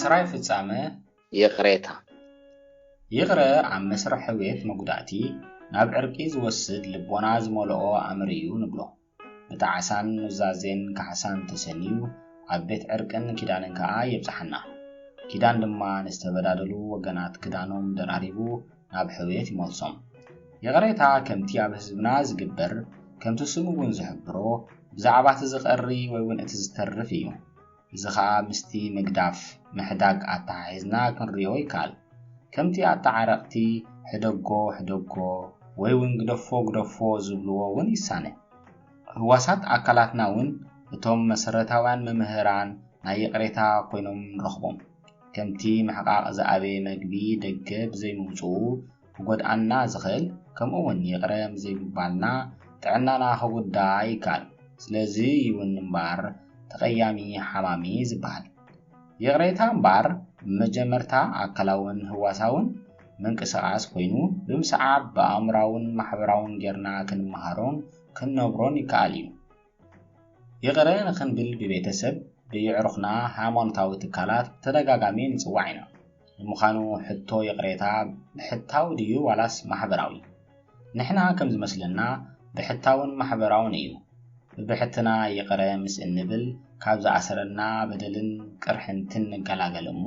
ጥራይ ፍጻመ ይቕሬታ። ይቕረ ኣብ መስርሕ ሕውየት መጉዳእቲ ናብ ዕርቂ ዝወስድ ልቦና ዝመልኦ ኣምር እዩ ንብሎ። ብጣዕሳን ኑዛዜን ካሕሳን ተሰንዩ ኣብ ቤት ዕርቅን ኪዳንን ከኣ የብጽሓና። ኪዳን ድማ ንዝተበዳደሉ ወገናት ክዳኖም ደራሪቡ ናብ ሕውየት ይመልሶም። ይቕሬታ ከምቲ ኣብ ህዝብና ዝግበር፣ ከምቲ ስሙ እውን ዝሕብሮ፣ ብዛዕባ እቲ ዝቐሪ ወይ እውን እቲ ዝተርፍ እዩ። እዚ ኸኣ ምስቲ ምግዳፍ፣ ምሕዳግ ኣተሓሒዝና ክንሪኦ ይከኣል። ከምቲ ኣተዓረቕቲ ሕደጎ ሕደጎ ወይ እውን ግደፎ ግደፎ ዝብልዎ እውን ይሳነ። ህዋሳት ኣካላትና እውን እቶም መሰረታውያን መምህራን ናይ ይቕሬታ ኮይኖም ንረኽቦም። ከምቲ ምሕቓቕ ዝኣበየ መግቢ ደገ ብዘይምውጽኡ ክጎድኣና ዝኽእል፣ ከምኡ እውን ይቕረ ዘይምባልና ጥዕናና ክጉዳእ ይከኣል። ስለዚ እውን እምበኣር ተቐያሚ ሓማሚ ዝበሃል። ይቕሬታ እምበኣር ብመጀመርታ ኣካላውን ህዋሳውን ምንቅስቓስ ኮይኑ፣ ብምስዓብ ብኣእምራውን ማሕበራውን ጌርና ክንመሃሮን ክንነብሮን ይከኣል እዩ። ይቕረ ንኽንብል ብቤተሰብ፣ ብየዕሩኽና፣ ሃይማኖታዊ ትካላት ብተደጋጋሚ ንጽዋዕ ኢና። ንምዃኑ ሕቶ ይቕሬታ ብሕታዊ ድዩ ዋላስ ማሕበራዊ? ንሕና ከም ዝመስለና ብሕታውን ማሕበራውን እዩ። ብብሕትና ይቕረ ምስ እንብል ካብ ዝኣሰረና በደልን ቅርሕንትን ንገላገል እሞ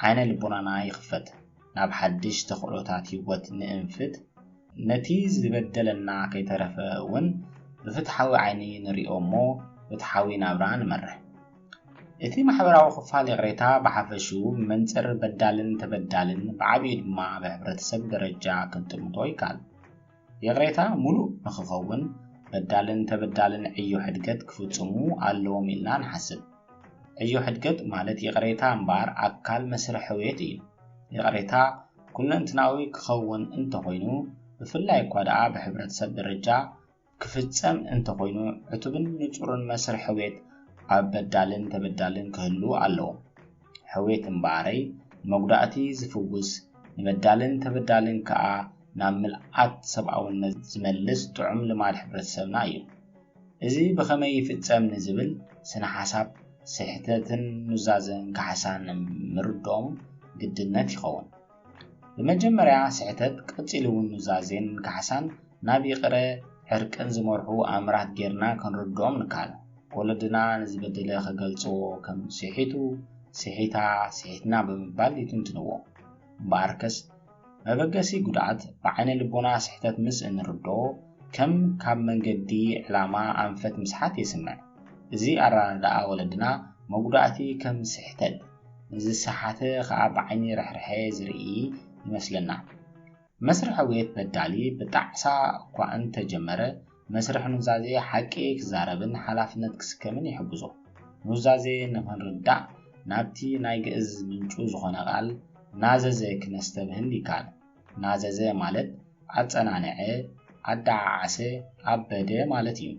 ዓይነ ልቦናና ይኽፈት። ናብ ሓድሽ ተኽእሎታት ህይወት ንእንፍት። ነቲ ዝበደለና ከይተረፈ እውን ብፍትሓዊ ዓይኒ ንሪኦ እሞ ፍትሓዊ ናብራ ንመርሕ። እቲ ማሕበራዊ ክፋል ይቕሬታ ብሓፈሽኡ ብመንጽር በዳልን ተበዳልን ብዓቢኡ ድማ ብሕብረተሰብ ደረጃ ክንጥምቶ ይከኣል። ይቕሬታ ምሉእ ንኽኸውን በዳልን ተበዳልን ዕዮ ሕድገት ክፍጽሙ ኣለዎም ኢልና ንሓስብ። ዕዮ ሕድገት ማለት ይቕሬታ እምበኣር ኣካል መስርሕ ሕውየት እዩ። ይቕሬታ ኩለንትናዊ ክኸውን እንተኾይኑ፣ ብፍላይ እኳ ደኣ ብሕብረተሰብ ደረጃ ክፍጸም እንተኾይኑ፣ ዕቱብን ንጹርን መስርሕ ሕውየት ኣብ በዳልን ተበዳልን ክህሉ ኣለዎ። ሕውየት እምበኣረይ ንመጉዳእቲ ዝፍውስ፣ ንበዳልን ተበዳልን ከኣ ናብ ምልኣት ሰብኣውነት ዝመልስ ጥዑም ልማድ ሕብረተሰብና እዩ። እዚ ብኸመይ ይፍጸም ንዝብል ስነ ሓሳብ ስሕተትን ኑዛዘን ካሕሳን ምርድኦም ግድነት ይኸውን። ብመጀመርያ ስሕተት ቀጺሉ እውን ኑዛዜን ካሕሳን ናብ ይቕረ ዕርቅን ዝመርሑ ኣምራት ጌርና ክንርድኦም ንከኣል። ወለድና ንዝበደለ ክገልጽዎ ከም ስሒቱ፣ ስሒታ፣ ስሒትና ብምባል ይትንትንዎ። እምበኣርከስ መበገሲ ጉድኣት ብዓይነ ልቦና ስሕተት ምስ እንርድኦ ከም ካብ መንገዲ ዕላማ ኣንፈት ምስሓት የስምዕ። እዚ ኣረዳድኣ ወለድና መጉዳእቲ ከም ስሕተት ንዝሰሓተ ከኣ ብዓይኒ ርሕርሐ ዝርኢ ይመስለና። መስርሕ ሕውየት በዳሊ ብጣዕሳ እኳ እንተጀመረ መስርሕ ኑዛዜ ሓቂ ክዛረብን ሓላፍነት ክስከምን ይሕግዞ። ኑዛዜ ንኽንርዳእ ናብቲ ናይ ግእዝ ምንጩ ዝኾነ ቃል ናዘዘ ክነስተብህል ይከኣል። ናዘዘ ማለት ኣጸናንዐ፣ ኣደዓዓሰ፣ ኣበደ ማለት እዩ።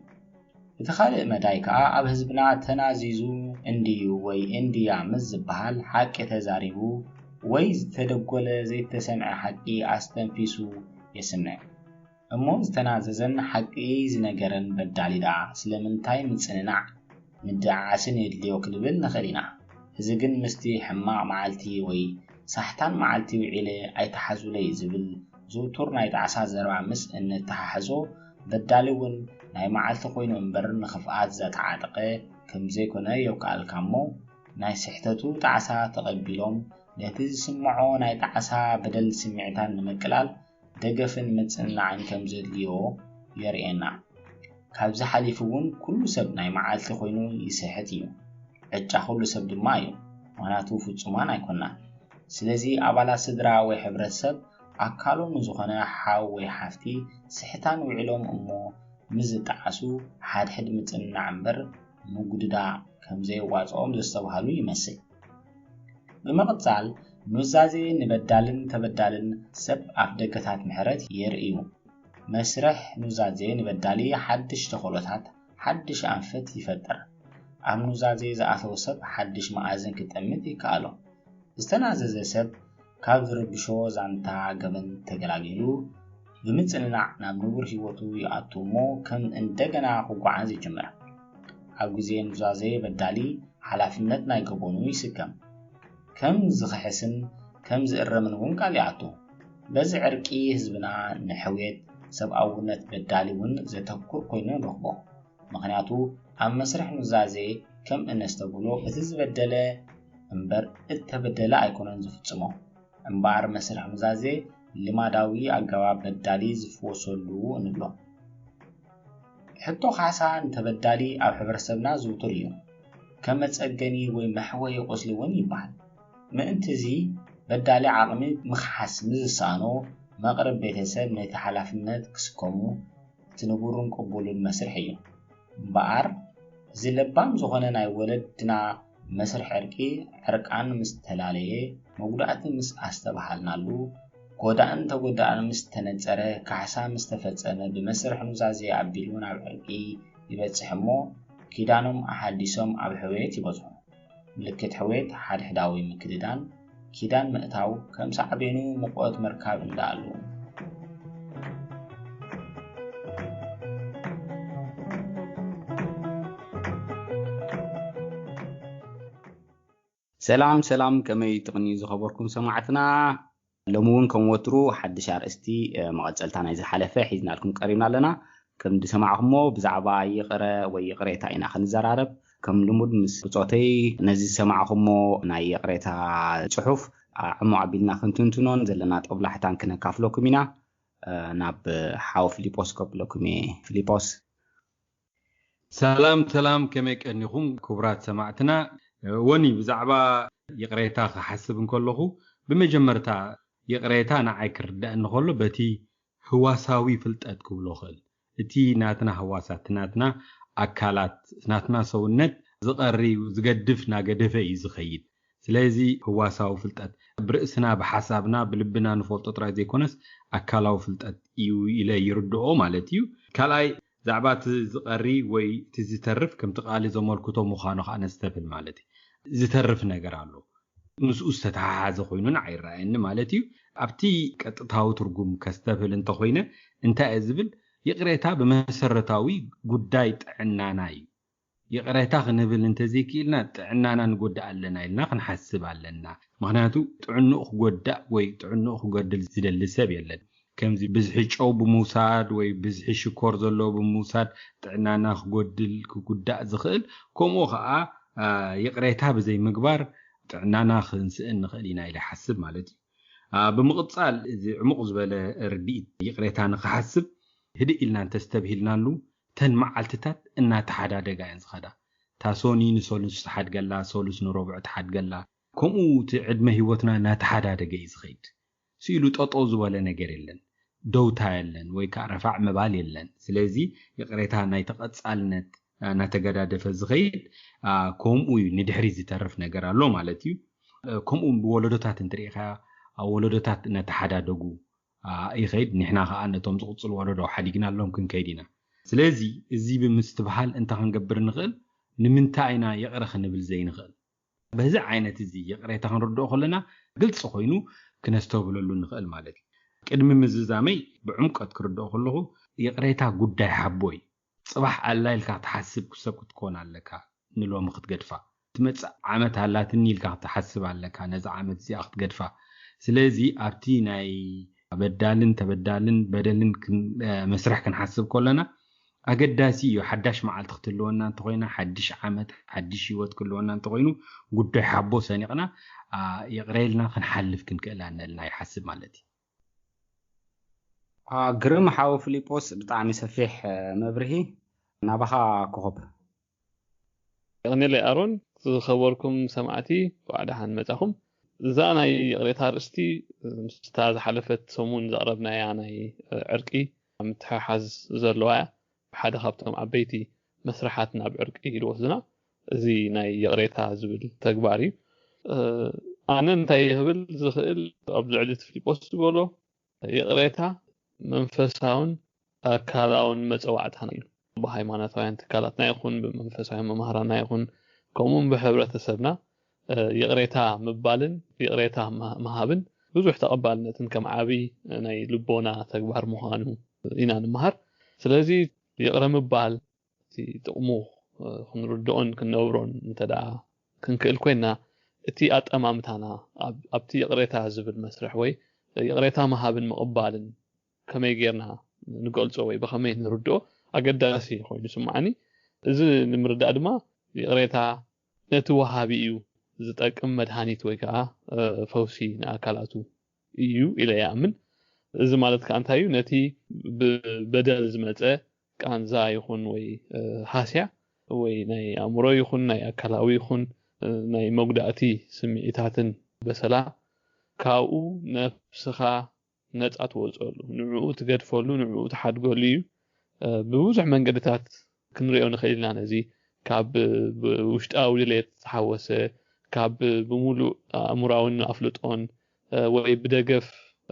እቲ ካልእ መዳይ ከኣ ኣብ ህዝብና ተናዚዙ እንድዩ ወይ እንድያ ምስ ዝበሃል ሓቂ ተዛሪቡ ወይ ዝተደጎለ ዘይተሰምዐ ሓቂ ኣስተንፊሱ የስምዕ። እሞ ዝተናዘዘን ሓቂ ዝነገረን በዳሊ ደኣ ስለምንታይ ምጽንናዕ ምድዓዓስን የድልዮ ክንብል ንኽእል ኢና። እዚ ግን ምስቲ ሕማቕ መዓልቲ ወይ ሳሕታን መዓልቲ ውዒለ ኣይትሓዙለይ ዝብል ዝውቱር ናይ ጣዕሳ ዘረባ ምስ እንተሓሕዞ፣ በዳሊ እውን ናይ መዓልቲ ኮይኑ እምበር ንኽፍኣት ዘተዓጥቀ ከም ዘይኮነ የውክኣልካ እሞ፣ ናይ ስሕተቱ ጣዕሳ ተቐቢሎም ነቲ ዝስምዖ ናይ ጣዕሳ በደል ስምዒታት ንምቅላል ደገፍን ምጽንናዕን ከም ዘድልዮ የርእየና። ካብዚ ሓሊፉ እውን ኩሉ ሰብ ናይ መዓልቲ ኮይኑ ይስሕት እዩ። ዕጫ ኩሉ ሰብ ድማ እዩ። ምኽንያቱ ፍጹማን ኣይኮናን። ስለዚ ኣባላት ስድራ ወይ ሕብረተሰብ ኣካሎም ንዝኾነ ሓው ወይ ሓፍቲ ስሕታን ውዒሎም እሞ ምስ ዝጠዓሱ ሓድሕድ ምጽንናዕ እምበር ምጉድዳእ ከም ዘየዋጽኦም ዘስተብሃሉ ይመስል። ብምቕጻል ኑዛዜ ንበዳልን ተበዳልን ሰብ ኣፍደገታት ምሕረት የርእዩ። መስርሕ ኑዛዜ ንበዳሊ ሓድሽ ተኽእሎታት፣ ሓድሽ ኣንፈት ይፈጥር። ኣብ ኑዛዜ ዝኣተወ ሰብ ሓድሽ መኣዝን ክጠምት ይከኣሎ። ዝተናዘዘ ሰብ ካብ ዝርብሾ ዛንታ ገበን ተገላጊሉ ብምጽንናዕ ናብ ንቡር ህይወቱ ይኣቱ እሞ ከም እንደገና ክጓዓዝ ይጅምር። ኣብ ግዜ ኑዛዜ በዳሊ ሓላፍነት ናይ ገበኑ ይስከም። ከም ዝኽሕስን ከም ዝእረምን እውን ቃል ይኣቱ። በዚ ዕርቂ ህዝብና ንሕውየት ሰብኣውነት በዳሊ እውን ዘተኩር ኮይኑ ንረኽቦ። ምኽንያቱ ኣብ መስርሕ ኑዛዜ ከም እነስተብህሎ እቲ ዝበደለ እምበር እተበደለ ኣይኮነን ዝፍጽሞ። እምበኣር መስርሕ ኑዛዜ ልማዳዊ ኣገባብ በዳሊ ዝፍወሰሉ ንብሎ። ሕቶ ካሕሳ ንተበዳሊ ኣብ ሕብረተሰብና ዝውቱር እዩ። ከም መጸገኒ ወይ መሕወዪ ቁስሊ እውን ይበሃል። ምእንቲ እዚ በዳሊ ዓቕሚ ምኽሓስ ንዝሰኣኖ መቕርብ ቤተሰብ ነቲ ሓላፍነት ክስከሙ እቲ ንቡርን ቅቡልን መስርሕ እዩ። እምበኣር እዚ ለባም ዝኾነ ናይ ወለድና መስርሕ ዕርቂ ዕርቃን ምስ ተላለየ፣ መጉዳእቲ ምስ ኣስተብሃልናሉ፣ ጎዳእን ተጎዳእን ምስ ተነጸረ፣ ካሕሳ ምስ ተፈጸመ ብመስርሕ ኑዛዜ ኣቢሉ ናብ ዕርቂ ይበጽሕ እሞ ኪዳኖም ኣሓዲሶም ኣብ ሕውየት ይበጽሑ። ምልክት ሕውየት ሓድሕዳዊ ምክድዳን፣ ኪዳን ምእታው ከም ሳዕቤኑ ሙቐት ምርካብ እንዳኣሉ። ሰላም ሰላም፣ ከመይ ትቕንዩ ዝኸበርኩም ሰማዕትና? ሎሚ እውን ከም ወትሩ ሓድሽ ኣርእስቲ መቐጸልታ ናይ ዝሓለፈ ሒዝናልኩም ቀሪብና ኣለና። ከም ዝሰማዕኩሞ ብዛዕባ ይቕረ ወይ ይቕሬታ ኢና ክንዘራረብ። ከም ልሙድ ምስ ብጾተይ ነዚ ዝሰማዕኩሞ ናይ ይቕሬታ ጽሑፍ ዓሙቕ ኣቢልና ክንትንትኖን ዘለና ጦብላሕታን ክነካፍለኩም ኢና። ናብ ሓው ፊሊጶስ ከብለኩም እየ። ፊሊጶስ። ሰላም ሰላም፣ ከመይ ቀኒኹም ክቡራት ሰማዕትና? ወኒ ብዛዕባ ይቕሬታ ክሓስብ እንከለኹ፣ ብመጀመርታ ይቕሬታ ንዓይ ክርዳእኒ ከሎ በቲ ህዋሳዊ ፍልጠት ክብሎ ክእል። እቲ ናትና ህዋሳት፣ ናትና ኣካላት፣ ናትና ሰውነት ዝቐሪ ዝገድፍ ናገደፈ እዩ ዝኸይድ። ስለዚ ህዋሳዊ ፍልጠት ብርእስና፣ ብሓሳብና፣ ብልብና ንፈልጦ ጥራይ ዘይኮነስ ኣካላዊ ፍልጠት እዩ ኢለ ይርድኦ ማለት እዩ። ካልኣይ ብዛዕባ እቲ ዝቐሪ ወይ እቲ ዝተርፍ ከምቲ ቃሊ ዘመልክቶ ምዃኑ ከዓ ነስተብህል ማለት እዩ። ዝተርፍ ነገር ኣሎ። ምስኡ ዝተተሓሓዘ ኮይኑ ንዓይ ይረኣየኒ ማለት እዩ። ኣብቲ ቀጥታዊ ትርጉም ከስተብህል እንተኮይነ እንታይ እየ ዝብል፣ ይቕሬታ ብመሰረታዊ ጉዳይ ጥዕናና እዩ። ይቕሬታ ክንብል እንተዘይክኢልና ጥዕናና ንጎድእ ኣለና ኢልና ክንሓስብ ኣለና። ምኽንያቱ ጥዕንኡ ክጎዳእ ወይ ጥዕንኡ ክጎድል ዝደሊ ሰብ የለን። ከምዚ ብዝሒ ጨው ብምውሳድ ወይ ብዝሒ ሽኮር ዘለዎ ብምውሳድ ጥዕናና ክጎድል ክጉዳእ ዝኽእል፣ ከምኡ ኸዓ ይቕሬታ ብዘይምግባር ጥዕናና ክንስእን ንኽእል ኢና ኢለ ይሓስብ ማለት እዩ። ብምቕጻል እዚ ዕሙቕ ዝበለ ርድኢት ይቕሬታ ንኽሓስብ ህድእ ኢልና እንተስተብሂልናሉ፣ ተን መዓልትታት እናተሓዳደጋ እየን ዝኸዳ። እታ ሶኒ ንሰሉስ ትሓድገላ፣ ሰሉስ ንረቡዕ ትሓድገላ። ከምኡ እቲ ዕድመ ህይወትና እናተሓዳደገ እዩ ዝኸይድ። ስኢሉ ጠጠው ዝበለ ነገር የለን፣ ደውታ የለን ወይ ከዓ ረፋዕ ምባል የለን። ስለዚ ይቕሬታ ናይቲ ቀጻልነት እናተገዳደፈ ዝኸይድ፣ ከምኡ እዩ ንድሕሪት ዝተርፍ ነገር ኣሎ ማለት እዩ። ከምኡ እውን ብወለዶታት እንትርኢኻ፣ ወለዶታት እናተሓዳደጉ ይኸይድ፣ ንሕና ከዓ ነቶም ዝቕፅሉ ወለዶ ሓዲግናሎም ክንከይድ ኢና። ስለዚ እዚ ብምስትብሃል እንታይ ክንገብር ንኽእል? ንምንታይ ኢና ይቕረ ክንብል ዘይንኽእል? በዚ ዓይነት እዚ ይቕሬታ ክንርድኦ ከለና ግልፂ ኮይኑ ክነስተብህለሉ ንኽእል ማለት እዩ። ቅድሚ ምዝዛመይ ብዕምቀት ክርድኦ ከለኹ ይቕሬታ ጉዳይ ሓቦ እዩ። ፅባሕ ኣላ ኢልካ ክትሓስብ ሰብ ክትኮን ኣለካ ንሎሚ ክትገድፋ። ትመፅእ ዓመት ኣላትኒ ኢልካ ክትሓስብ ኣለካ ነዚ ዓመት እዚኣ ክትገድፋ። ስለዚ ኣብቲ ናይ በዳልን ተበዳልን በደልን መስርሕ ክንሓስብ ከለና ኣገዳሲ እዩ። ሓዳሽ መዓልቲ ክትህልወና እንተኮይና፣ ሓድሽ ዓመት ሓድሽ ህይወት ክህልወና እንተኮይኑ ጉዳይ ሓቦ ሰኒቕና ይቕረ ኢልና ክንሓልፍ ክንክእል ኣነልና ይሓስብ ማለት እዩ። ግርም ሓው ፊሊጶስ፣ ብጣዕሚ ሰፊሕ መብርሂ። ናባኻ ኮኸብ። የቕኔለይ ኣሮን። ዝኸበርኩም ሰማዕቲ፣ እንኳዕ ደሓን መጻኹም። እዛ ናይ ይቕሬታ ኣርእስቲ ምስታ ዝሓለፈት ሰሙን ዘቕረብናያ ናይ ዕርቂ ምትሕሓዝ ዘለዋ እያ። ሓደ ካብቶም ዓበይቲ መስርሓት ናብ ዕርቂ ኢሉ ወስድና እዚ ናይ ይቕሬታ ዝብል ተግባር እዩ። ኣነ እንታይ ክብል ዝኽእል፣ ኣብ ልዕሊ እቲ ፊሊጶስ ዝበሎ፣ ይቕሬታ መንፈሳውን ኣካላውን መጸዋዕታና እዩ። ብሃይማኖታውያን ትካላትና ይኹን ብመንፈሳውያን መማህራና ይኹን ከምኡውን ብሕብረተሰብና ይቕሬታ ምባልን ይቕሬታ ምሃብን ብዙሕ ተቐባልነትን ከም ዓብዪ ናይ ልቦና ተግባር ምዃኑ ኢና ንምሃር። ስለዚ ይቕረ ምባል እቲ ጥቕሙ ክንርድኦን ክንነብሮን እንተ ደኣ ክንክእል ኮይንና፣ እቲ ኣጠማምታና ኣብቲ ይቕሬታ ዝብል መስርሕ ወይ ይቕሬታ ምሃብን ምቕባልን ከመይ ጌርና ንገልጾ ወይ ብኸመይ ንርድኦ ኣገዳሲ ኮይኑ ይስምዓኒ። እዚ ንምርዳእ ድማ ይቕሬታ ነቲ ወሃቢ እዩ ዝጠቅም መድሃኒት ወይ ከዓ ፈውሲ ንኣካላቱ እዩ ኢለ ይኣምን። እዚ ማለት ከዓ እንታይ እዩ? ነቲ ብበደል ዝመፀ ቃንዛ ይኹን ወይ ሃስያ ወይ ናይ ኣእምሮ ይኹን ናይ ኣካላዊ ይኹን ናይ መጉዳእቲ ስምዒታትን በሰላ ካብኡ ነፍስኻ ነፃ ትወፀሉ፣ ንዕኡ ትገድፈሉ፣ ንዕኡ ትሓድገሉ እዩ። ብብዙሕ መንገድታት ክንሪኦ ንኽእል ኢና። ነዚ ካብ ውሽጣዊ ድሌት ዝሓወሰ፣ ካብ ብምሉእ ኣእምራውን ኣፍልጦን ወይ ብደገፍ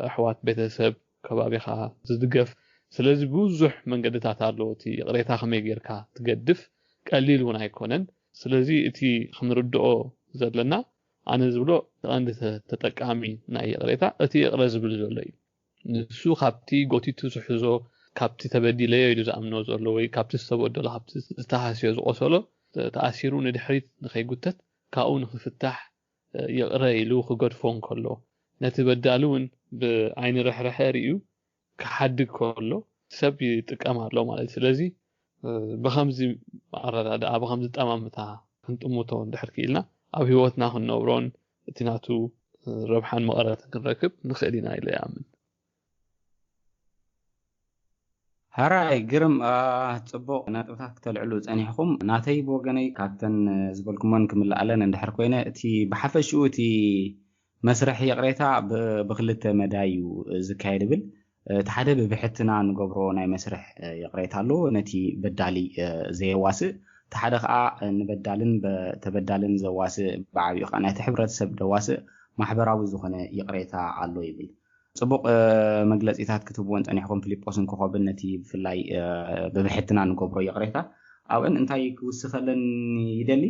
ኣሕዋት፣ ቤተሰብ፣ ከባቢኻ ዝድገፍ። ስለዚ ብዙሕ መንገድታት ኣለዎ። እቲ ይቕሬታ ከመይ ጌርካ ትገድፍ ቀሊል እውን ኣይኮነን። ስለዚ እቲ ክንርድኦ ዘለና፣ ኣነ ዝብሎ፣ ቀንዲ ተጠቃሚ ናይ ይቕሬታ እቲ ይቕረ ዝብል ዘሎ እዩ። ንሱ ካብቲ ጎቲቱ ዝሕዞ፣ ካብቲ ተበዲለዮ ኢሉ ዝኣምኖ ዘሎ ወይ ካብቲ ዝተበደሎ፣ ካብቲ ዝተሃስዮ ዝቆሰሎ ተኣሲሩ ንድሕሪት ንኸይጉተት፣ ካብኡ ንኽፍታሕ ይቕረ ኢሉ ክገድፎ እንከሎ፣ ነቲ በዳሊ እውን ብዓይኒ ርሕርሐ ርእዩ ክሓድግ ከሎ ሰብ ይጥቀም ኣሎ ማለት እዩ። ስለዚ ብኸምዚ ኣረዳድኣ፣ ብኸምዚ ጠማምታ ክንጥምቶ እንድሕር ክኢልና፣ ኣብ ህይወትና ክንነብሮን እቲ ናቱ ረብሓን መቐረትን ክንረክብ ንኽእል ኢና ኢለ ይኣምን። ሕራይ ግርም፣ ጽቡቕ ነጥብታት ክተልዕሉ ጸኒሕኹም። ናተይ ብወገነይ ካብተን ዝበልኩመን ክምልኣለን እንድሕር ኮይነ፣ እቲ ብሓፈሽኡ እቲ መስርሕ ይቕሬታ ብክልተ መዳይ እዩ ዝካየድ እብል። እቲ ሓደ ብብሕትና ንገብሮ ናይ መስርሕ ይቕሬታ ኣሎ፣ ነቲ በዳሊ ዘየዋስእ። እቲ ሓደ ከዓ ንበዳልን ተበዳልን ዘዋስእ፣ ብዓብዩ ከዓ ናይቲ ሕብረተሰብ ዘዋስእ ማሕበራዊ ዝኾነ ይቕሬታ ኣሎ ይብል። ጽቡቕ መግለጺታት ክትህብዎን ጸኒሕኩም ፊሊጶስን ኮኾብን ነቲ ብፍላይ ብብሕትና ንገብሮ ይቕሬታ ኣብን እንታይ ክውስኸለን ይደሊ።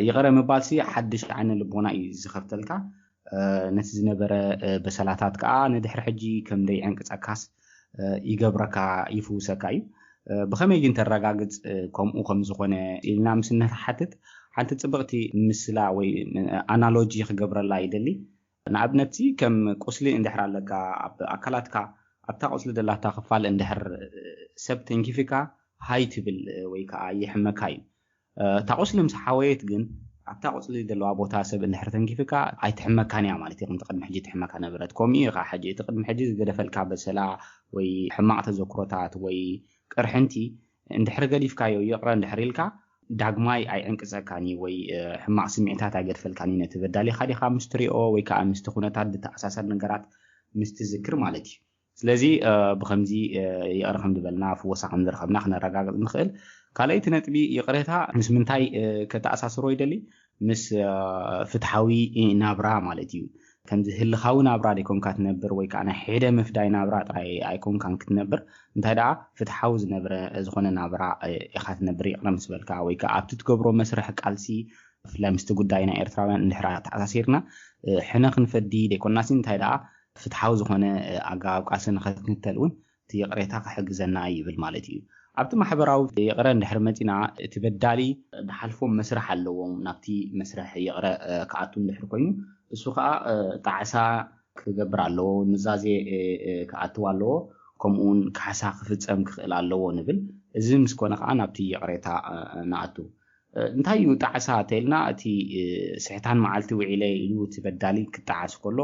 ይቕረ ምባልሲ ሓድሽ ዓይነ ልቦና እዩ ዝኸፍተልካ። ነቲ ዝነበረ በሰላታት ከዓ ንድሕሪ ሕጂ ከም ደይዕንቅጸካስ ይገብረካ፣ ይፍውሰካ እዩ። ብኸመይ ግን ተረጋግጽ ከምኡ ከም ዝኾነ ኢልና ምስ እንሓትት፣ ሓንቲ ጽብቕቲ ምስላ ወይ ኣናሎጂ ክገብረላ ይደሊ። ንኣብነት ከም ቁስሊ እንድሕር ኣለካ ኣብ ኣካላትካ፣ ኣብታ ቁስሊ ደላታ ክፋል እንድሕር ሰብ ተንኪፍካ ሃይ ትብል ወይ ከዓ ይሕመካ እዩ። እታ ቁስሊ ምስ ሓወየት ግን ኣብታ ቁስሊ ዘለዋ ቦታ ሰብ እንድሕር ተንኪፍካ ኣይትሕመካን እያ ማለት እዩ። ከምቲ ቅድሚ ሕጂ ትሕመካ ነበረት። ከምኡ እዩ ከዓ ሕጂ እቲ ቅድሚ ሕጂ ዝገደፈልካ በሰላ ወይ ሕማቕ ተዘክሮታት ወይ ቅርሕንቲ እንድሕር ገዲፍካዮ ይቕረ እንድሕር ኢልካ ዳግማይ ኣይዕንቅጸካን እዩ ወይ ሕማቕ ስምዒታት ኣይገድፈልካን እዩ። ነቲ በዳሊኻ ዲኻ ምስ ትሪኦ ወይ ከዓ ምስቲ ኩነታት ዝተኣሳሰር ነገራት ምስ ትዝክር ማለት እዩ። ስለዚ ብከምዚ ይቕረ ከም ዝበልና ፍወሳ ከም ዝረኸብና ክነረጋግጽ ንኽእል። ካልኣይቲ ነጥቢ ይቕሬታ ምስ ምንታይ ከተኣሳስሮ ይደሊ? ምስ ፍትሓዊ ናብራ ማለት እዩ። ከምዚ ህልኻዊ ናብራ ደይኮንካ ትነብር ወይ ከዓ ናይ ሕደ ምፍዳይ ናብራ ጥራይ ኣይኮንካን ክትነብር፣ እንታይ ደኣ ፍትሓዊ ዝነብረ ዝኾነ ናብራ ኢኻ ትነብር። ይቕረ ምስ በልካ ወይ ከዓ ኣብቲ ትገብሮ መስርሕ ቃልሲ፣ ብፍላይ ምስቲ ጉዳይ ናይ ኤርትራውያን እንድሕር ተኣሳሲርና፣ ሕነ ክንፈዲ ደይኮናሲ እንታይ ደኣ ፍትሓዊ ዝኾነ ኣገባብ ቃልሲ ንኸትክተል እውን እቲ ይቕሬታ ክሕግዘና ይብል ማለት እዩ። ኣብቲ ማሕበራዊ ይቕረ እንድሕር መፂና፣ እቲ በዳሊ ዝሓልፎም መስርሕ ኣለዎም። ናብቲ መስርሕ ይቕረ ክኣቱ እንድሕር ኮይኑ፣ እሱ ከዓ ጣዕሳ ክገብር ኣለዎ፣ ኑዛዜ ክኣትው ኣለዎ፣ ከምኡውን ካሕሳ ክፍፀም ክኽእል ኣለዎ ንብል። እዚ ምስ ኮነ ከዓ ናብቲ ይቕሬታ ንኣቱ። እንታይ እዩ ጣዕሳ ተልና፣ እቲ ስሕታን መዓልቲ ውዒለ ኢሉ እቲ በዳሊ ክጣዓስ ከሎ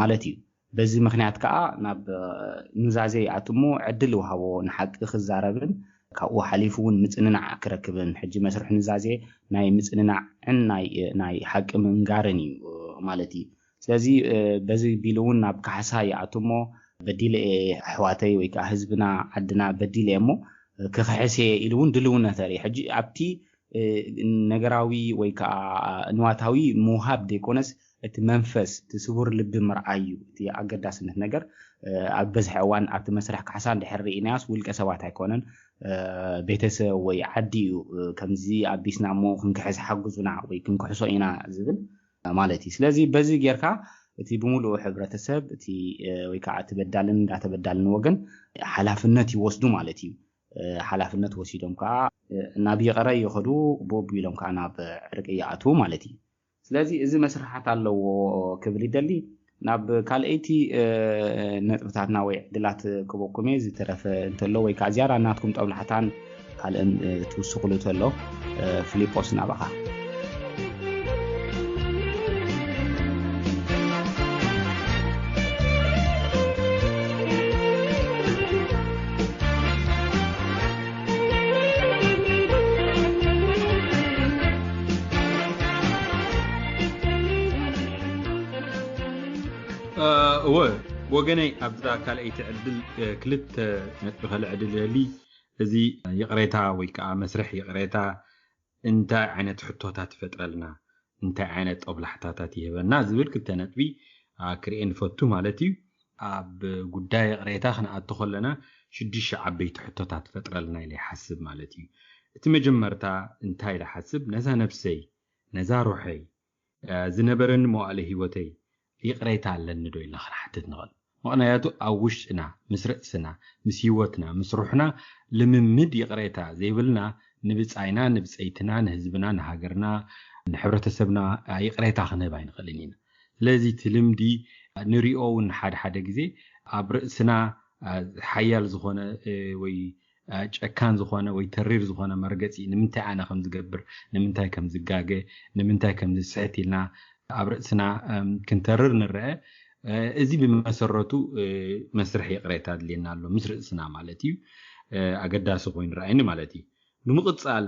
ማለት እዩ። በዚ ምኽንያት ከዓ ናብ ኑዛዜ ይኣቱ እሞ ዕድል ይወሃቦ ንሓቂ ክዛረብን ካብኡ ሓሊፉ እውን ምፅንናዕ ክረክብን። ሕጂ መስርሕ ኑዛዜ ናይ ምፅንናዕን ናይ ሓቂ ምንጋርን እዩ ማለት እዩ። ስለዚ በዚ ቢሉ እውን ናብ ካሕሳ ይኣቱ እሞ በዲለ እየ ኣሕዋተይ ወይ ከዓ ህዝብና ዓድና በዲለ እየ እሞ ክኽሕስ እየ ኢሉ እውን ድልውነት ኣርኢ። ሕጂ ኣብቲ ነገራዊ ወይ ከዓ ንዋታዊ ምውሃብ ዘይኮነስ እቲ መንፈስ፣ እቲ ስቡር ልቢ ምርኣይ እዩ እቲ ኣገዳስነት ነገር። ኣብ በዝሒ እዋን ኣብቲ መስርሕ ካሕሳ እንድሕር ርኢናዮስ ውልቀ ሰባት ኣይኮነን፣ ቤተሰብ ወይ ዓዲ እዩ። ከምዚ ኣቢስና እሞ ክንክሕስ ሓግዙና ወይ ክንክሕሶ ኢና ዝብል ማለት እዩ። ስለዚ በዚ ጌርካ እቲ ብምሉኡ ሕብረተሰብ እቲ ወይ ከዓ እቲ በዳልን እንዳተበዳልን ወገን ሓላፍነት ይወስዱ ማለት እዩ። ሓላፍነት ወሲዶም ከዓ ናብ ይቕረ ይኸዱ፣ ቦብ ኢሎም ከዓ ናብ ዕርቂ ይኣትዉ ማለት እዩ። ስለዚ እዚ መስርሓት ኣለዎ ክብል ይደሊ። ናብ ካልኣይቲ ነጥብታትና ወይ ዕድላት ክበኩም እየ። ዝተረፈ እንተሎ ወይ ከዓ ዝያዳ ናትኩም ጠብላሕታን ካልእን ትውስኽሉ ተሎ፣ ፊሊጶስ ናባኻ። እወ፣ ወገነይ ኣብዛ ካልኣይቲ ዕድል ክልተ ነጥቢ ከልዕል ደሊ። እዚ ይቕሬታ ወይ ከዓ መስርሕ ይቕሬታ እንታይ ዓይነት ሕቶታት ይፈጥረልና፣ እንታይ ዓይነት ጦብላሕታታት ይህበና ዝብል ክልተ ነጥቢ ክርኤ ንፈቱ ማለት እዩ። ኣብ ጉዳይ ይቕሬታ ክንኣቱ ከለና ሽዱሽተ ዓበይቲ ሕቶታት ይፈጥረልና ኢለ ይሓስብ ማለት እዩ። እቲ መጀመርታ እንታይ ኢለ ሓስብ፣ ነዛ ነብሰይ፣ ነዛ ሩሐይ፣ ዝነበረኒ መዋእለ ህይወተይ ይቕሬታ ኣለኒ ዶ ኢልና ክንሓትት ንኽእል። ምኽንያቱ ኣብ ውሽጥና፣ ምስ ርእስና፣ ምስ ህይወትና፣ ምስ ሩሕና ልምምድ ይቕሬታ ዘይብልና፣ ንብጻይና፣ ንብጸይትና፣ ንህዝብና፣ ንሃገርና፣ ንሕብረተሰብና ይቕሬታ ክንህብ ኣይንኽእልን ኢና። ስለዚ እቲ ልምዲ ንሪኦ እውን ሓደ ሓደ ግዜ ኣብ ርእስና ሓያል ዝኾነ ወይ ጨካን ዝኾነ ወይ ተሪር ዝኾነ መርገፂ፣ ንምንታይ ኣነ ከም ዝገብር፣ ንምንታይ ከም ዝጋገ፣ ንምንታይ ከም ዝስሕት ኢልና ኣብ ርእስና ክንተርር ንረአ። እዚ ብመሰረቱ መስርሕ ይቕሬታ ኣድልየና ኣሎ፣ ምስ ርእስና ማለት እዩ። ኣገዳሲ ኮይኑ ረኣየኒ ማለት እዩ። ብምቕፃል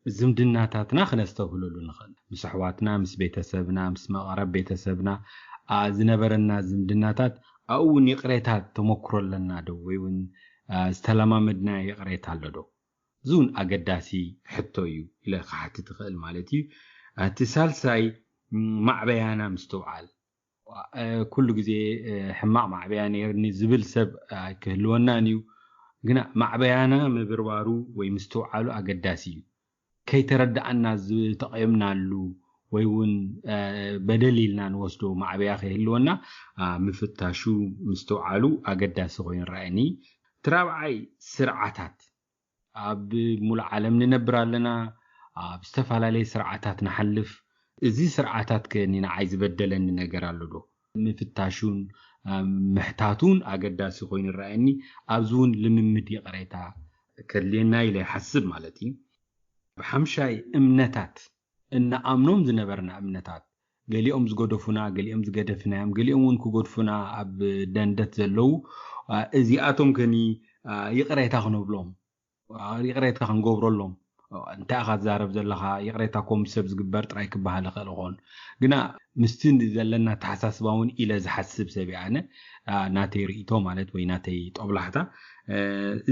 ዝምድናታትና ክነስተብህለሉ ንኽእል። ምስ ኣሕዋትና፣ ምስ ቤተሰብና፣ ምስ መቐረብ ቤተሰብና ዝነበረና ዝምድናታት ኣብኡ እውን ይቕሬታ ተመክሮ ኣለና ዶ ወይ እውን ዝተለማመድና ይቕሬታ ኣሎ ዶ? እዚ እውን ኣገዳሲ ሕቶ እዩ ኢለ ክሓትት ይኽእል ማለት እዩ። እቲ ሳልሳይ ማዕበያና ምስትውዓል። ኩሉ ግዜ ሕማቕ ማዕበያ ነይርኒ ዝብል ሰብ ኣይክህልወናን እዩ። ግና ማዕበያና ምብርባሩ ወይ ምስትውዓሉ ኣገዳሲ እዩ። ከይተረዳኣና ዝተቐየምናሉ ወይ እውን በደል ኢልና ንወስዶ ማዕበያ ከይህልወና ምፍታሹ ምስትውዓሉ ኣገዳሲ ኮይኑ ረኣየኒ። እቲ ራብዓይ ስርዓታት። ኣብ ሙሉእ ዓለም ንነብር ኣለና። ኣብ ዝተፈላለየ ስርዓታት ንሓልፍ። እዚ ስርዓታት ከ ንዓይ ዝበደለኒ ነገር ኣሎ ዶ? ምፍታሹን ምሕታቱን ኣገዳሲ ኮይኑ ይረኣየኒ። ኣብዚ እውን ልምምድ ይቕሬታ ከድልየና ኢለ ይሓስብ ማለት እዩ። ብሓምሻይ እምነታት፣ እንኣምኖም ዝነበርና እምነታት፣ ገሊኦም ዝገደፉና፣ ገሊኦም ዝገደፍናዮም፣ ገሊኦም እውን ክገድፉና ኣብ ደንደት ዘለዉ፣ እዚኣቶም ከኒ ይቕሬታ ክንብሎም፣ ይቕሬታ ክንገብረሎም። እንታይ ኢኻ ትዛረብ ዘለኻ? ይቕሬታ እኮ ምስ ሰብ ዝግበር ጥራይ ክበሃል ይኽእል ይኾን፣ ግና ምስቲ ዘለና ኣተሓሳስባ እውን ኢለ ዝሓስብ ሰብ እየ ኣነ። ናተይ ርእይቶ ማለት ወይ ናተይ ጦብላሕታ፣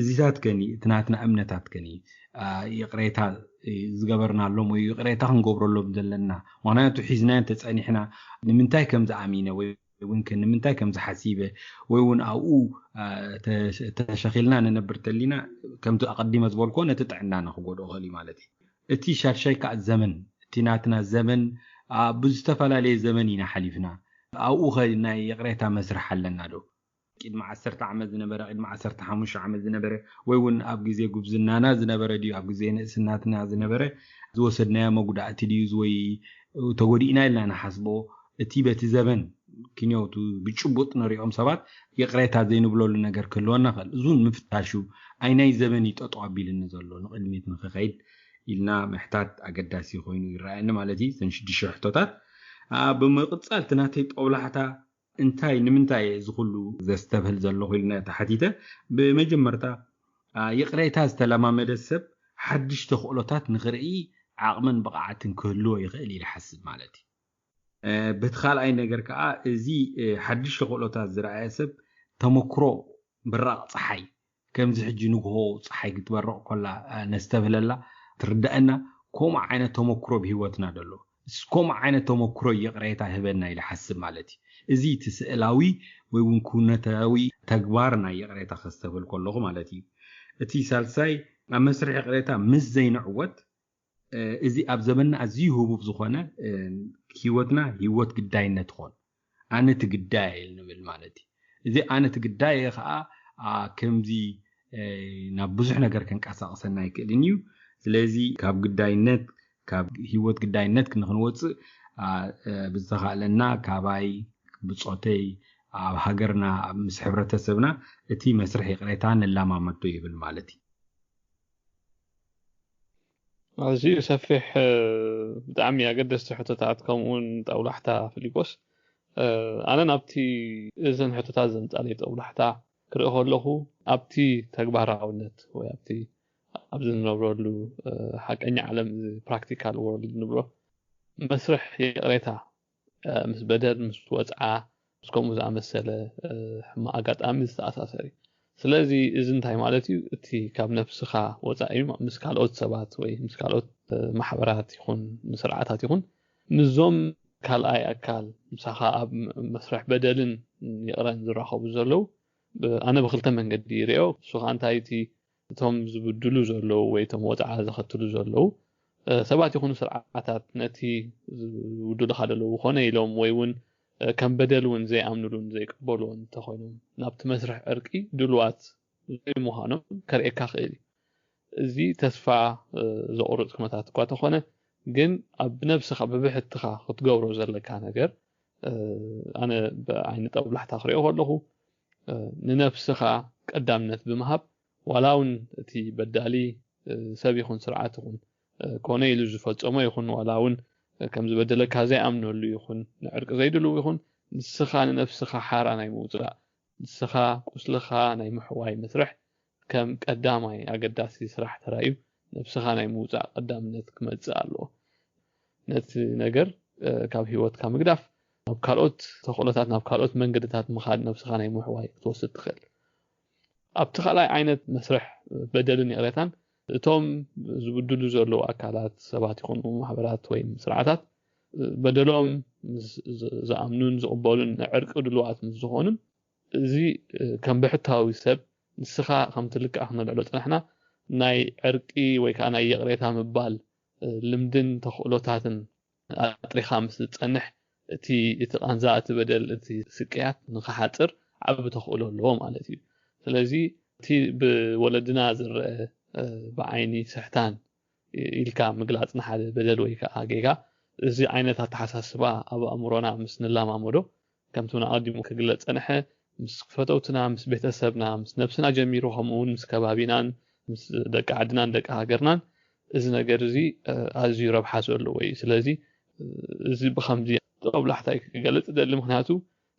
እዚታት ከኒ፣ እቲ ናትና እምነታት ከኒ፣ ይቕሬታ ዝገበርናሎም ወይ ይቕሬታ ክንገብረሎም ዘለና፣ ምኽንያቱ ሒዝናዮ እንተፀኒሕና፣ ንምንታይ ከም ዝኣሚነ ወይ እውን ከ ንምንታይ ከም ዝሓሲበ ወይ እውን ኣብኡ ተሸኺልና ንነብር ተሊና፣ ከምቲ ኣቐዲመ ዝበልኮ ነቲ ጥዕናና ክጎድኦ ኽእል እዩ ማለት እዩ። እቲ ሻድሻይ ከዓ ዘመን፣ እቲ ናትና ዘመን ኣብ ዝተፈላለየ ዘመን ኢና ሓሊፍና። ኣብኡ ኸ ናይ ይቕሬታ መስርሕ ኣለና ዶ? ቅድሚ ዓሰርተ ዓመት ዝነበረ፣ ቅድሚ ዓሰርተ ሓሙሽተ ዓመት ዝነበረ፣ ወይ እውን ኣብ ግዜ ጉብዝናና ዝነበረ ድዩ፣ ኣብ ግዜ ንእስናትና ዝነበረ ዝወሰድናዮ መጉዳእቲ ድዩ፣ ወይ ተጎዲእና ኢልና ንሓስቦ፣ እቲ በቲ ዘበን ክንዮቱ ብጭቡጥ ንሪኦም ሰባት ይቕሬታ ዘይንብለሉ ነገር ክህልወና ይኽእል። እዙን ምፍታሹ፣ ኣይናይ ዘበን እዩ ጠጠው ኣቢልኒ ዘሎ ንቕድሚት ንክኸይድ ኢልና ምሕታት ኣገዳሲ ኮይኑ ይረኣየኒ ማለት እዩ። እተን ሽዱሽተ ሕቶታት። ኣ፣ ብምቕጻል እቲ ናተይ ጦብላሕታ እንታይ፣ ንምንታይ እዚ ኩሉ ዘስተብህል ዘለኹ ኢልና ተሓቲተ። ብመጀመርታ፣ ኣ፣ ይቕሬታ ዝተለማመደ ሰብ ሓድሽ ተኽእሎታት ንኽርኢ ዓቕምን ብቕዓትን ክህልዎ ይኽእል ኢለ ሓስብ ማለት እዩ። እ፣ በቲ ካልኣይ ነገር ከዓ እዚ፣ እ፣ ሓድሽ ተኽእሎታት ዝረኣየ ሰብ ተመክሮ ብራቕ ፀሓይ፣ ከምዚ ሕጂ ንግሆ ፀሓይ ክትበርቕ ኮላ፣ እ፣ ነስተብህለላ ትርዳእና። ከምኡ ዓይነት ተመክሮ ብህይወትና ደሎ። እስ ከምኡ ዓይነት ተመክሮ ይቕሬታ ህበና ኢለ ሓስብ ማለት እዩ። እዚ እቲ ስእላዊ ወይ እውን ኩነታዊ ተግባር ናይ ይቕሬታ ከስተብህል ከለኹ ማለት እዩ። እቲ ሳልሳይ ኣብ መስርሕ ይቕሬታ ምስ ዘይንዕወት፣ እ፣ እዚ ኣብ ዘመንና ኣዝዩ ህቡብ ዝኾነ፣ እ፣ ህይወትና ህይወት ግዳይነት ይኾን። ኣነ እቲ ግዳይ እየ ንብል ማለት እዩ። እዚ ኣነ እቲ ግዳይ እየ ኸዓ፣ ኣ፣ ከምዚ፣ እ፣ ናብ ብዙሕ ነገር ከንቀሳቕሰና ኣይክእልን እዩ። ስለዚ ካብ ግዳይነት፣ ካብ ህይወት ግዳይነት ክንወፅእ ብዝተኻእለና ካባይ ብፆተይ ኣብ ሃገርና ምስ ሕብረተሰብና እቲ መስርሕ ይቕሬታ ንላማመዶ ይብል ማለት እዩ። ኣዝዩ ሰፊሕ ብጣዕሚ ኣገደስቲ ሕቶታት ከምኡውን ጣውላሕታ ፊሊፖስ። ኣነ ናብቲ እዘን ሕቶታት ዘምፃለይ ጣውላሕታ ክርኢ ከለኹ ኣብቲ ተግባራውነት ወይ ኣብቲ ኣብዚ ንነብረሉ ሓቀኛ ዓለም practical world ንብሎ መስርሕ ይቕሬታ ምስ በደል ምስ ወፅዓ ምስ ከምኡ ዝኣመሰለ ሕማቕ ኣጋጣሚ ዝተኣሳሰር እዩ። ስለዚ እዚ እንታይ ማለት እዩ? እቲ ካብ ነብስኻ ወፃኢ ምስ ካልኦት ሰባት ወይ ምስ ካልኦት ማሕበራት ይኹን ስርዓታት ይኹን ምስዞም ካልኣይ ኣካል ምሳኻ ኣብ መስርሕ በደልን ይቕረን ዝራኸቡ ዘለዉ ኣነ ብክልተ መንገዲ ይሪኦ። እሱ ከዓ እንታይ እቲ እቶም ዝብድሉ ዘለዉ ወይ እቶም ወፅዓ ዘኸትሉ ዘለዉ ሰባት ይኹኑ ስርዓታት ነቲ ዝውድሉኻ ዘለዉ ኮነ ኢሎም ወይ እውን ከም በደል እውን ዘይኣምኑሉን ዘይቀበልዎን እንተኾይኖም ናብቲ መስርሕ ዕርቂ ድልዋት ዘይምዃኖም ከርእየካ ክእል እዩ። እዚ ተስፋ ዘቑርፅ ኩነታት እኳ ተኾነ ግን ኣብ ነብስኻ ብብሕትኻ ክትገብሮ ዘለካ ነገር ኣነ ብዓይኒ ጠብላሕታ ክሪኦ ከለኹ ንነብስኻ ቀዳምነት ብምሃብ ዋላ እውን እቲ በዳሊ ሰብ ይኹን ስርዓት ይኹን ኮነ ኢሉ ዝፈፀሞ ይኹን ዋላ እውን ከም ዝበደለካ ዘይኣምነሉ ይኹን ንዕርቂ ዘይድልው ይኹን ንስኻ ንነብስኻ ሓራ ናይ ምውፃእ ንስኻ ቁስልኻ ናይ ምሕዋይ መስርሕ ከም ቀዳማይ ኣገዳሲ ስራሕ ተራእዩ ነብስኻ ናይ ምውፃእ ቀዳምነት ክመፅእ ኣለዎ። ነቲ ነገር ካብ ህይወትካ ምግዳፍ ናብ ካልኦት ተኽእሎታት ናብ ካልኦት መንገድታት ምኻድ ነብስኻ ናይ ምሕዋይ ክትወስድ ትኽእል። ኣብቲ ካልኣይ ዓይነት መስርሕ በደልን ይቕሬታን እቶም ዝብድሉ ዘለዉ ኣካላት ሰባት ይኹኑ ማሕበራት ወይ ስርዓታት በደሎም ዝኣምኑን ዝቕበሉን ዕርቂ ድልዋት ምስ ዝኾኑን እዚ ከም ብሕታዊ ሰብ ንስኻ ከምቲ ልክዓ ክነልዕሎ ፀናሕና ናይ ዕርቂ ወይ ከዓ ናይ ይቕሬታ ምባል ልምድን ተኽእሎታትን ኣጥሪኻ ምስ ዝፀንሕ እቲ እቲ ቃንዛ እቲ በደል እቲ ስቅያት ንክሓፅር ዓቢ ተኽእሎ ኣለዎ ማለት እዩ። ስለዚ እቲ ብወለድና ዝረአ ብዓይኒ ስሕታን ኢልካ ምግላፅ ንሓደ በደል ወይ ከዓ ጌጋ እዚ ዓይነት ኣተሓሳስባ ኣብ ኣእምሮና ምስ ንላማመዶ ከምቲ እውን ኣቐዲሙ ክግለፅ ፀንሐ ምስ ፈተውትና ምስ ቤተሰብና ምስ ነብስና ጀሚሩ ከምኡ እውን ምስ ከባቢናን ምስ ደቂ ዓድናን ደቂ ሃገርናን እዚ ነገር እዚ ኣዝዩ ረብሓ ዘለዎ እዩ። ስለዚ እዚ ብከምዚ ጠብላሕታይ ክገልፅ ደሊ ምክንያቱ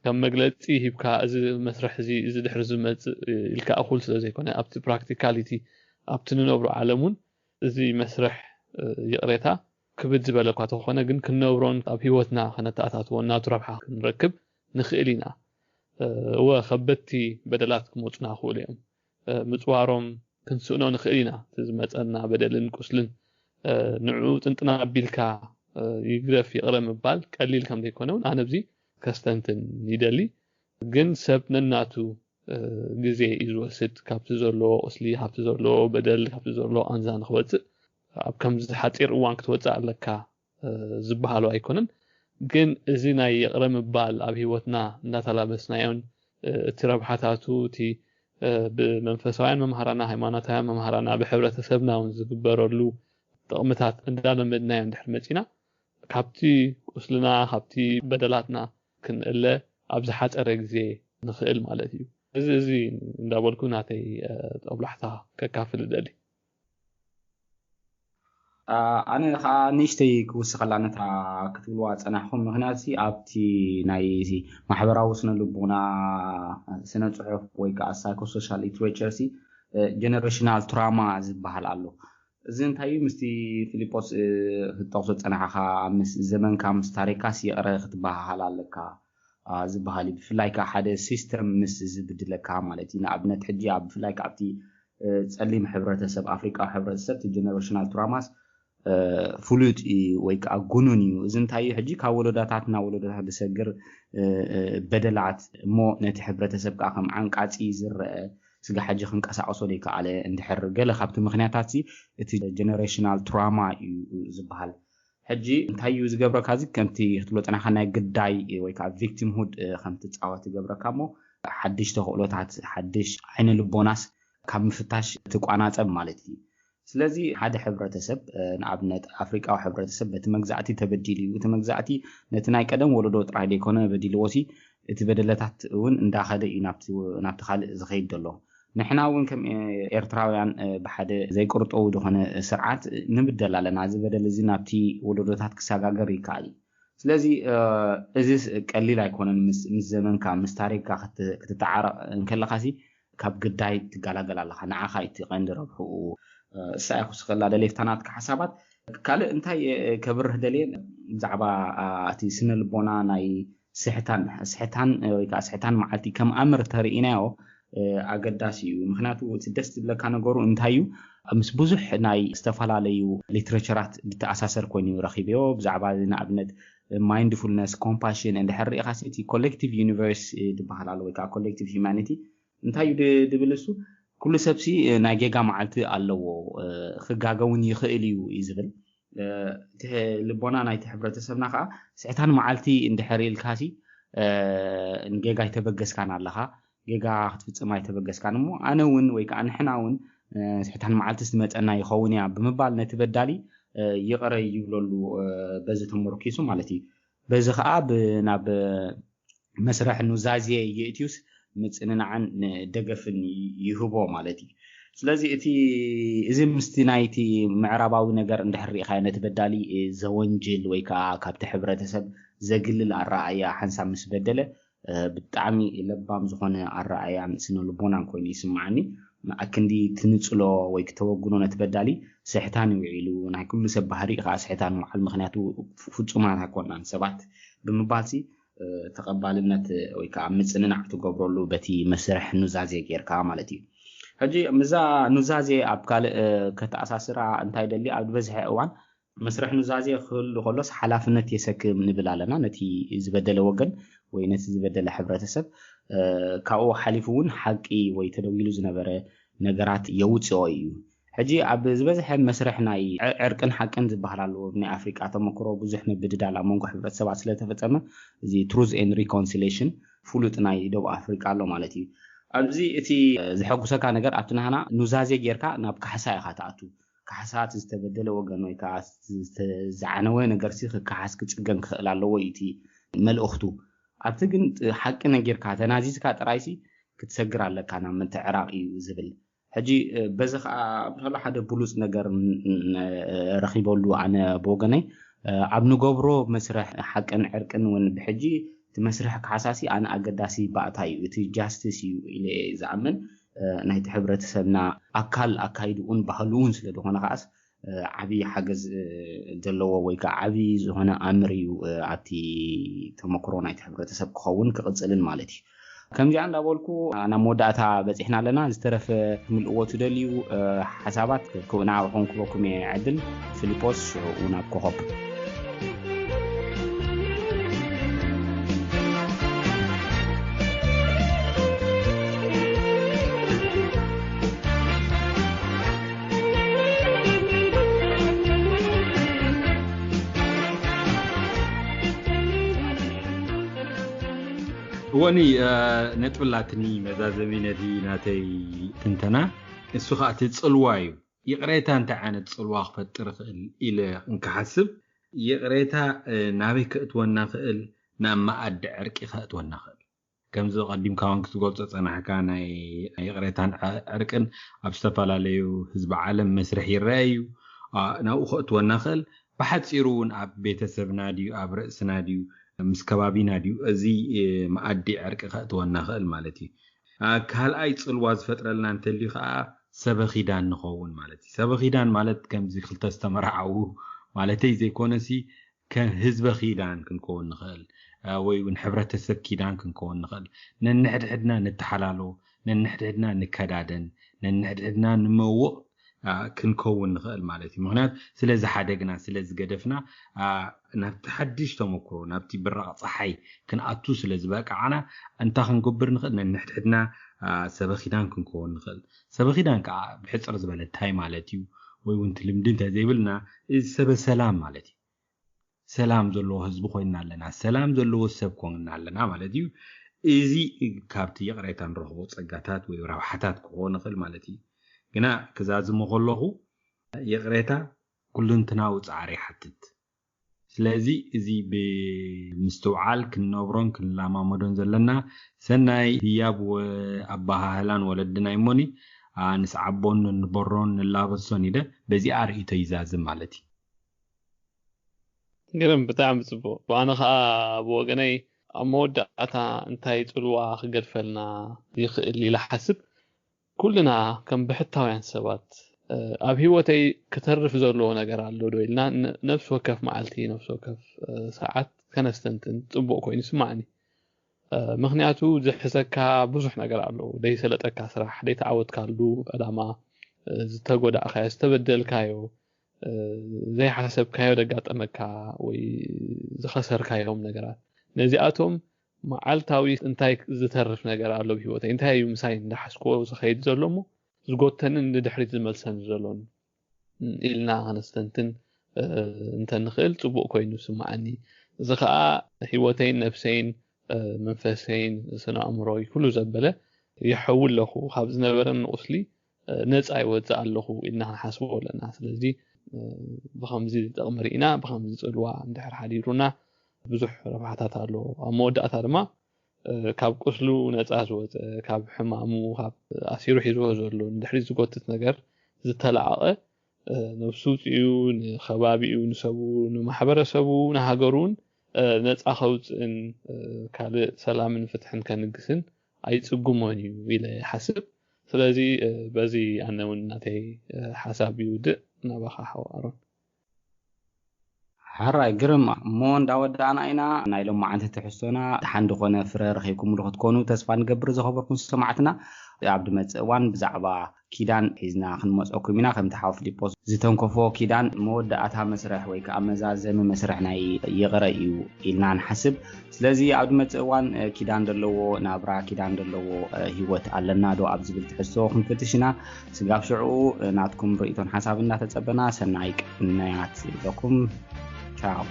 ከም መግለፂ ሂብካ እዚ መስርሕ እዚ እዚ ድሕሪ ዝመፅእ ኢልካ እኹል ስለ ዘይኮነ ኣብቲ practicality ኣብቲ ንነብሮ ዓለም እውን እዚ መስርሕ ይቕሬታ ክብድ ዝበለ እኳ ተኾነ ግን ክንነብሮን ኣብ ህይወትና ከነተኣታትዎን ናቱ ረብሓ ክንረክብ ንኽእል ኢና። እወ ከበድቲ በደላት ክመፁና ክእሉ እዮም። ምፅዋሮም ክንስእኖ ንኽእል ኢና። እቲ ዝመፀና በደልን ቁስልን ንዕኡ ጥንጥና ኣቢልካ ይግደፍ ይቕረ ምባል ቀሊል ከም ዘይኮነ እውን ኣነ ኣብዚ ከስተንትን ይደሊ። ግን ሰብ ነናቱ ግዜ እዩ ዝወስድ። ካብቲ ዘለዎ ቁስሊ፣ ካብቲ ዘለዎ በደል፣ ካብቲ ዘለዎ ቃንዛ ንክወፅእ ኣብ ከምዚ ሓፂር እዋን ክትወፅእ ኣለካ ዝበሃሉ ኣይኮነን። ግን እዚ ናይ ይቕረ ምባል ኣብ ህይወትና እንዳተላበስናዮን እቲ ረብሓታቱ እቲ ብመንፈሳውያን መምሃራና፣ ሃይማኖታውያን መምሃራና፣ ብሕብረተሰብና እውን ዝግበረሉ ጥቕምታት እንዳለመድናዮ እንድሕር መፂና ካብቲ ቁስልና ካብቲ በደላትና ክንእለ ኣብ ዝሓፀረ ግዜ ንኽእል ማለት እዩ። እዚ እዚ እንዳበልኩ ናተይ ጠብላሕታ ከካፍል እደሊ። ኣነ ከዓ ንእሽተይ ክውስኸላ ነታ ክትብልዋ ፀናሕኩም ምክንያቱ ኣብቲ ናይ ማሕበራዊ ስነ ልቦና ስነ ፅሑፍ ወይ ከዓ psychosocial literature generational trauma ዝበሃል ኣሎ። እዚ እንታይ እዩ ምስቲ ፊሊጶስ ክትጠቕሶ ዝፀናሕካ ምስ ዘመንካ ምስ ታሪካስ ይቕረ ክትበሃሃል ኣለካ ዝበሃል እዩ። ብፍላይ ከዓ ሓደ ሲስተም ምስ ዝብድለካ ማለት እዩ። ንኣብነት ሕጂ ኣብ ብፍላይ ከዓ ኣብቲ ፀሊም ሕብረተሰብ ኣፍሪቃዊ ሕብረተሰብ እቲ generational traumas ፍሉጥ እዩ ወይ ከዓ ጉኑን እዩ። እዚ እንታይ እዩ ሕጂ ካብ ወለዶታት ናብ ወለዶታት ዝሰግር በደላት እሞ ነቲ ሕብረተሰብ ከዓ ከም ዓንቃፂ ዝረአ ስጋ ሕጂ ክንቀሳቀሶ ዘይከኣለ እንድሕር ገለ ካብቲ ምክንያታት እቲ generational trauma እዩ ዝበሃል። ሕጂ እንታይ እዩ ዝገብረካ እዚ ከምቲ ክትብሎ ፀናካ ናይ ግዳይ ወይ ከዓ victimhood ከም ትፃወት ይገብረካ እሞ ሓድሽ ተኽእሎታት ሓድሽ ዓይነ ልቦናስ ካብ ምፍታሽ ትቋናፀብ ማለት እዩ። ስለዚ ሓደ ሕብረተሰብ ንኣብነት ኣፍሪቃዊ ሕብረተሰብ በቲ መግዛእቲ ተበዲሉ እዩ። እቲ መግዛእቲ ነቲ ናይ ቀደም ወለዶ ጥራይ ዘይኮነ በዲልዎ ሲ እቲ በደለታት እውን እንዳኸደ እዩ ናብቲ ካልእ ዝኸይድ ዘሎ። ንሕና እውን ከም ኤርትራውያን ብሓደ ዘይቅርጠው ዝኾነ ስርዓት ንብደል ኣለና። እዚ በደል እዚ ናብቲ ወለዶታት ክሰጋገር ይከኣል እዩ። ስለዚ እዚ ቀሊል ኣይኮነን። ምስ ዘመንካ ምስ ታሪክካ ክትተዓረቕ እንከለኻሲ ካብ ግዳይ ትገላገል ኣለኻ። ንዓኻ እቲ ቀንዲ ረብሕኡ እሳ ኢኹ ስኸላ ደሌፍታ ናትካ ሓሳባት። ካልእ እንታይ ከብርህ ደልየ ብዛዕባ እቲ ስነ ልቦና ናይ ስሕታን ስሕታን ወይ ከዓ ስሕታን መዓልቲ ከም ኣምር ተርእናዮ ኣገዳሲ እዩ። ምክንያቱ እቲ ደስ ዝብለካ ነገሩ እንታይ እዩ? ምስ ብዙሕ ናይ ዝተፈላለዩ ሊትሬቸራት ዝተኣሳሰር ኮይኑ ረኺብዮ። ብዛዕባ ንኣብነት ማይንድፉልነስ፣ ኮምፓሽን እንድሕር ሪኢኻ እቲ ኮሌክቲቭ ዩኒቨርስ ዝበሃል ኣሎ ወይ ከዓ ኮሌክቲቭ ሂማኒቲ እንታይ እዩ ድብል እሱ? ኩሉ ሰብሲ ናይ ጌጋ መዓልቲ ኣለዎ። ክጋገ እውን ይኽእል እዩ እዩ ዝብል። እቲ ልቦና ናይቲ ሕብረተሰብና ከዓ ስሕታን መዓልቲ እንድሕር ኢልካሲ ንጌጋ ኣይተበገስካን ኣለኻ። ጌጋ ክትፍፅም ኣይተበገስካን እሞ ኣነ እውን ወይ ከዓ ንሕና እውን ስሕታን መዓልቲ ዝመፀና ይኸውን እያ ብምባል ነቲ በዳሊ ይቕረ ይብለሉ። በዚ ተመርኪሱ ማለት እዩ። በዚ ከዓ ናብ መስርሕ ኑዛዜ የእትዩስ ምፅንናዕን ደገፍን ይህቦ ማለት እዩ። ስለዚ እቲ እዚ ምስቲ ናይቲ ምዕራባዊ ነገር እንድሕር ርኢኻዮ ነቲ በዳሊ ዘወንጅል ወይ ከዓ ካብቲ ሕብረተሰብ ዘግልል ኣረኣእያ ሓንሳብ ምስ በደለ ብጣዕሚ ለባም ዝኾነ ኣረኣእያን ስነ ልቦናን ኮይኑ ይስምዓኒ። ኣክንዲ ትንፅሎ ወይ ክተወግኖ ነቲ በዳሊ ስሕታን ይውዒሉ። ናይ ኩሉ ሰብ ባህሪ ከዓ ስሕታን ምውዓል፣ ምክንያቱ ፍፁማት ኣይኮናን ሰባት ብምባልሲ ተቐባልነት ወይ ከዓ ምፅንናዕ ትገብረሉ በቲ መስርሕ ኑዛዜ ጌርካ ማለት እዩ። ሕጂ ምዛ ኑዛዜ ኣብ ካልእ ከተኣሳስራ እንታይ ደሊ ኣብ ዝበዝሐ እዋን መስርሕ ኑዛዜ ክህሉ ከሎስ ሓላፍነት የሰክም ንብል ኣለና። ነቲ ዝበደለ ወገን ወይ ነቲ ዝበደለ ሕብረተሰብ ካብኡ ሓሊፉ እውን ሓቂ ወይ ተደዊሉ ዝነበረ ነገራት የውፅኦ እዩ። ሕጂ ኣብ ዝበዝሐ መስርሕ ናይ ዕርቅን ሓቅን ዝበሃል ኣለዎ። ናይ ኣፍሪቃ ተመክሮ ብዙሕ ምብድዳል ኣብ መንጎ ሕብረተሰባት ስለተፈፀመ እዚ ትሩዝ ኤን ሪኮንሲሌሽን ፍሉጥ ናይ ደቡብ ኣፍሪቃ ኣሎ ማለት እዩ። ኣብዚ እቲ ዘሐጉሰካ ነገር ኣብቲ ናህና ኑዛዜ ጌርካ ናብ ካሕሳ ኢኻ ትኣቱ። ካሕሳ እቲ ዝተበደለ ወገን ወይ ከዓ ዝዓነወ ነገርሲ ክከሓስ ክፅገን ክኽእል ኣለዎ እዩ እቲ መልእኽቱ። ኣብቲ ግን ሓቂ ነጊርካ ተናዚዝካ ጥራይሲ ክትሰግር ኣለካ ናብ ምትዕራቕ እዩ ዝብል። ሕጂ በዚ ከዓ ብተሎ ሓደ ብሉፅ ነገር ረኺበሉ ኣነ ብወገነይ ኣብ ንገብሮ መስርሕ ሓቅን ዕርቅን እውን ብሕጂ እቲ መስርሕ ካሕሳሲ ኣነ ኣገዳሲ ባእታ እዩ፣ እቲ ጃስቲስ እዩ ኢለ ዝኣምን። ናይቲ ሕብረተሰብና ኣካል ኣካይድኡን ባህልኡን ስለዝኾነ ከዓስ ዓብዪ ሓገዝ ዘለዎ ወይ ከዓ ዓብዪ ዝኾነ ኣምር እዩ ኣብቲ ተመክሮ ናይቲ ሕብረተሰብ ክኸውን ክቕፅልን ማለት እዩ። ከምዚኣ እንዳበልኩ ናብ መወዳእታ በፂሕና ኣለና። ዝተረፈ ክምልእዎ ትደልዩ ሓሳባት ንዓኹም ክበኩም እየ ዕድል። ፊሊጶስ ሽዑ ናብ ኮኸብ። እወኒ ነጥቢ ላትኒ መዛዘሚ ነቲ ናተይ ትንተና። እሱ ከዓ እቲ ፅልዋ እዩ። ይቕሬታ እንታይ ዓይነት ፅልዋ ክፈጥር ይኽእል ኢለ እንክሓስብ፣ ይቕሬታ ናበይ ከእትወና ክእል? ናብ መኣዲ ዕርቂ ከእትወና ክእል። ከምዚ ቀዲምካ እውን ክትገልጾ ጸናሕካ ናይ ይቕሬታን ዕርቅን ኣብ ዝተፈላለዩ ህዝቢ ዓለም መስርሕ ይረአ እዩ። ናብኡ ከእትወና ክእል። ብሓጺሩ እውን ኣብ ቤተሰብና ድዩ ኣብ ርእስና ድዩ ምስ ከባቢና ድዩ እዚ መኣዲ ዕርቂ ከእትወና ክእል ማለት እዩ። ካልኣይ ጽልዋ ዝፈጥረልና እንተልዩ ከዓ ሰበኺዳን ንኸውን ማለት እዩ። ሰበኺዳን ማለት ከምዚ ክልተ ዝተመርዓዉ ማለተይ ዘይኮነሲ ከም ህዝበ ኪዳን ክንከውን ንኽእል ወይ እውን ሕብረተሰብ ኪዳን ክንከውን ንኽእል። ነንሕድሕድና ንተሓላሎ፣ ነንሕድሕድና ንከዳደን፣ ነንሕድሕድና ንመውቕ ክንከውን ንኽእል ማለት እዩ። ምክንያቱ ስለ ዝሓደግና፣ ስለ ዝገደፍና ናብቲ ሓድሽ ተመክሮ፣ ናብቲ ብራቕ ፀሓይ ክንኣቱ ስለ ዝበቃዕና እንታይ ክንገብር ንኽእል? ነንሕድሕድና ሰበኺዳን ክንከውን ንኽእል። ሰበኺዳን ከዓ ብሕፅር ዝበለ እንታይ ማለት እዩ? ወይ እውን እቲ ልምዲ እንተዘይብልና እዚ ሰበ ሰላም ማለት እዩ። ሰላም ዘለዎ ህዝቢ ኮይንና ኣለና፣ ሰላም ዘለዎ ሰብ ኮይንና ኣለና ማለት እዩ። እዚ ካብቲ ይቕሬታ ንረኽቦ ፀጋታት ወይ ረብሓታት ክኾን ይኽእል ማለት እዩ። ግና ክዛዝሞ ከለኹ ይቕሬታ ኩልንትናዊ ጻዕሪ ይሓትት። ስለዚ እዚ ብምስትውዓል ክንነብሮን ክንለማመዶን ዘለና ሰናይ ህያብ ኣባሃህላን ወለድና ይሞኒ ንስዓቦን ንበሮን ንላበሶን ኢደ በዚኣ ርእይቶ ይዛዝም ማለት እዩ። ግርም፣ ብጣዕሚ ጽቡቕ። ብኣነ ኸኣ ብወገነይ ኣብ መወዳእታ እንታይ ጽልዋ ክገድፈልና ይኽእል ኢለ ሓስብ። ኩልና ከም ብሕታውያን ሰባት ኣብ ህይወተይ ክተርፍ ዘለዎ ነገር ኣሎ ዶ ኢልና ነፍሲ ወከፍ መዓልቲ፣ ነፍሲ ወከፍ ሰዓት ከነስተንትን ጽቡቕ ኮይኑ ይስማዕኒ። ምኽንያቱ ዝሕሰካ ብዙሕ ነገር ኣሎ። ደይሰለጠካ ስራሕ፣ ደይተዓወትካሉ ዕላማ፣ ዝተጎዳእካዮ፣ ዝተበደልካዮ፣ ዘይሓሰብካዮ ደጋጠመካ ወይ ዝኸሰርካዮም ነገራት፣ ነዚኣቶም መዓልታዊ እንታይ ዝተርፍ ነገር ኣሎ ብህይወተይ፣ እንታይ እዩ ምሳይ እንዳሓስኮ ዝኸይድ ዘሎ እሞ ዝጎተንን ንድሕሪት ዝመልሰን ዘሎን ኢልና ከነስተንትን እንተንኽእል ጽቡቕ ኮይኑ ስምዓኒ። እዚ ኸኣ ህይወተይን ነፍሰይን መንፈሰይን ስነ ኣእምሮይ ኩሉ ዘበለ ይሐዊ ኣለኹ፣ ካብ ዝነበረኒ ቁስሊ ነፃ ይወፅእ ኣለኹ ኢልና ክንሓስቦ ኣለና። ስለዚ ብከምዚ ጠቕሚ ርኢና ብከምዚ ፅልዋ እንድሕር ሓዲሩና ብዙሕ ረብሓታት ኣለዎ። ኣብ መወዳእታ ድማ ካብ ቁስሉ ነፃ ዝወፀ፣ ካብ ሕማሙ፣ ካብ ኣሲሩ ሒዝዎ ዘሎ ንድሕሪት ዝጎትት ነገር ዝተላዓቐ ነብሱ ውፅኡ ንከባቢኡ፣ ንሰቡ፣ ንማሕበረሰቡ፣ ንሃገሩን ነፃ ከውፅእን ካልእ ሰላምን ፍትሕን ከንግስን ኣይፅጉሞን እዩ ኢለ ይሓስብ። ስለዚ በዚ ኣነ እውን ናተይ ሓሳብ ይውድእ። ናባኻ ሓው ኣሮን። ሕራይ ግርም እሞ እንዳወዳእና ኢና ናይ ሎማዓንቲ ትሕዝቶና። ደሓን ዝኾነ ፍረ ረኺብኩምሉ ክትኮኑ ተስፋ ንገብር። ዝኸበርኩም ሰማዕትና ኣብ ድመፅእ እዋን ብዛዕባ ኪዳን ሒዝና ክንመፀኩም ኢና። ከምቲ ሓው ፊሊጶስ ዝተንከፎ ኪዳን መወዳእታ መስርሕ ወይ ከዓ መዛዘሚ መስርሕ ናይ ይቕረ እዩ ኢልና ንሓስብ። ስለዚ ኣብ ድመፅእ እዋን ኪዳን ዘለዎ ናብራ፣ ኪዳን ዘለዎ ህይወት ኣለና ዶ ኣብ ዝብል ትሕዝቶ ክንፍትሽ ኢና። ስጋብ ሽዑ ናትኩም ርእይቶን ሓሳብ እናተፀበና ሰናይ ቅንያት ይብለኩም። ቻው።